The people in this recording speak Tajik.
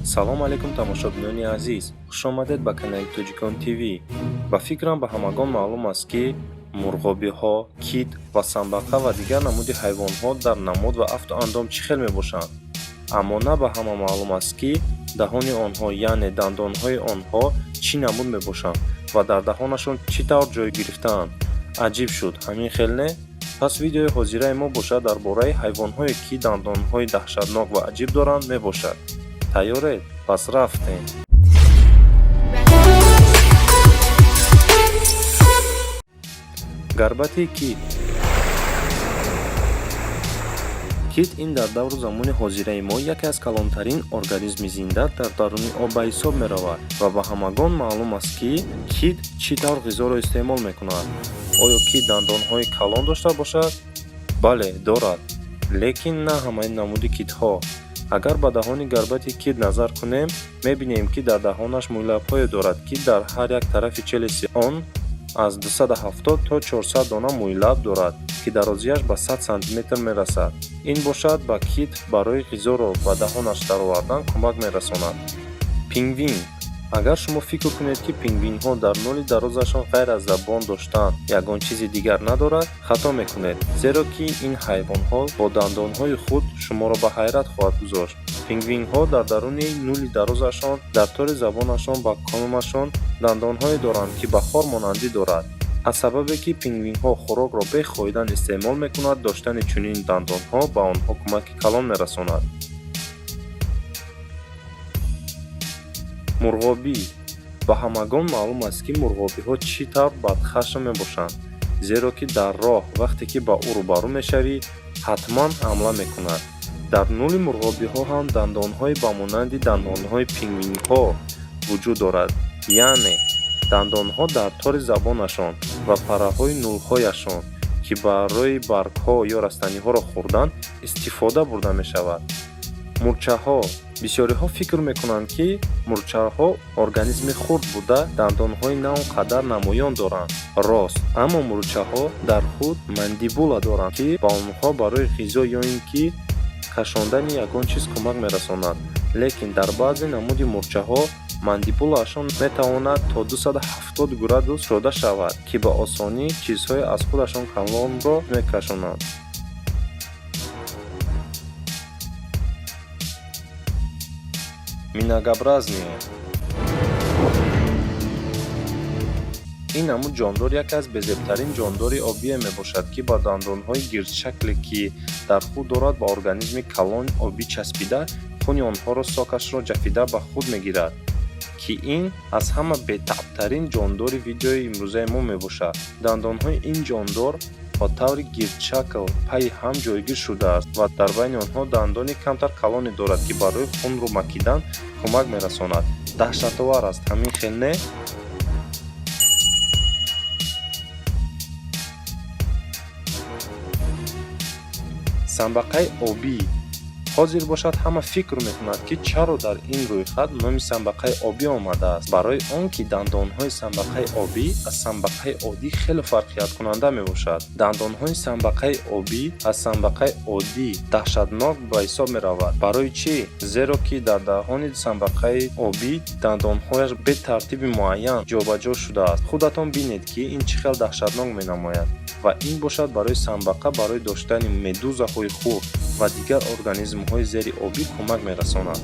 Салом алейкум, тамошобинони азиз, хушомадед ба канали Тоҷикон ТВ. Ба фикрам, ба ҳамагон маълум аст, ки мурғобиҳо, кит ва самбақа ва дигар намуди ҳайвонҳо дар намуд ва афту андом чӣ хел мебошанд. Аммо на ба ҳама маълум аст, ки даҳони онҳо, яъне дандонҳои онҳо чӣ намуд мебошанд ва дар даҳонашон чӣ тавр ҷой гирифтаанд. Аҷиб шуд, ҳамин хел не? Пас видеои ҳозираи мо бошад дар бораи ҳайвонҳое, ки дандонҳои даҳшатнок ва аҷиб доранд, мебошад. Тайёред? Пас рафтем. Гарбати кит. Кит ин дар давру замони ҳозираи мо яке аз калонтарин организми зинда дар даруни об ба ҳисоб меравад ва ба ҳамагон маълум аст, ки кит чӣ тавр ғизоро истеъмол мекунад. Оё кит дандонҳои калон дошта бошад? Бале, дорад, лекин на ҳамаи намуди китҳо. Агар ба даҳони гарбати кит назар кунем, мебинем, ки дар даҳонаш мӯйлабҳое дорад, ки дар ҳар як тарафи челюсти он аз 270 то 400 дона мӯйлаб дорад, ки дарозиаш ба 100 сантиметр мерасад. Ин бошад ба кит барои ғизоро ба даҳонаш даровардан кӯмак мерасонад. Пингвин. Агар шумо фикр кунед, ки пингвинҳо дар ноли дарозашон ғайр аз забон доштан ягон чизи дигар надорад, хато мекунед, зеро ки ин ҳайвонҳо бо дандонҳои худ шуморо ба ҳайрат хоҳад гузошт. Пингвинҳо дар даруни нули дарозашон, дар тори забонашон ва комашон дандонҳое доранд, ки ба хор монандӣ дорад. Аз сабабе ки пингвинҳо хӯрокро бе хоидан истеъмол мекунад, доштани чунин дандонҳо ба онҳо кӯмаки калон мерасонад. Мурғобӣ. Ба ҳамагон маълум аст, ки мурғобиҳо чӣ тавр бадхашм мебошанд, зеро ки дар роҳ вақте ки ба ӯ рӯбарӯ мешавӣ, ҳатман ҳамла мекунад. Дар нули мурғобиҳо ҳам дандонҳое ба монанди дандонҳои пингвинҳо вуҷуд дорад, яъне дандонҳо дар тори забонашон ва парраҳои нулҳояшон, ки барои баргҳо ё растаниҳоро хӯрдан истифода бурда мешавад. Мурчаҳо. Бисёриҳо фикр мекунанд, ки мурчаҳо организми хурд буда, дандонҳои на он қадар намоён доранд. Рост, аммо мурчаҳо дар худ мандибула доранд, ки ба онҳо барои ғизо ё ин ки кашондани ягон чиз кӯмак мерасонад. Лекин дар баъзе намуди мурчаҳо мандибулаашон метавонад то 270 градус кушода шавад, ки ба осонӣ чизҳои аз худашон калонро мекашонанд. Миногообразные. Ин намуд ҷондор яке аз безебтарин ҷондори обие мебошад, ки ба дандонҳои гирдшакле, ки дар худ дорад, ба организми калони обӣ часпида, хуни онҳоро, сокашро ҷафида ба худ мегирад, ки ин аз ҳама бетаъбтарин ҷондори видеои имрӯзаи мо мебошад. Дандонҳои ин ҷондор ба таври гирдшакл пайи ҳам ҷойгир шудааст ва дар байни онҳо дандони камтар калоне дорад, ки барои хунро макидан кӯмак мерасонад. Даҳшатовар аст, ҳамин хел не? Самбақаи обӣ. Ҳозир бошад, ҳама фикр мекунад, ки чаро дар ин рӯйхат номи самбақаи обӣ омадааст. Барои он ки дандонҳои самбақаи обӣ аз самбақаи оддӣ хеле фарқияткунанда мебошад. Дандонҳои самбақаи обӣ аз самбақаи оддӣ даҳшатнок ба ҳисоб меравад. Барои чӣ? Зеро ки дар даҳони самбақаи обӣ дандонҳояш бе тартиби муайян ҷобаҷо шудааст. Худатон бинед, ки ин чӣ хел даҳшатнок менамояд. Ва ин бошад барои самбақа барои доштани медузаҳои хурд ва дигар организмҳои зери обӣ кӯмак мерасонад.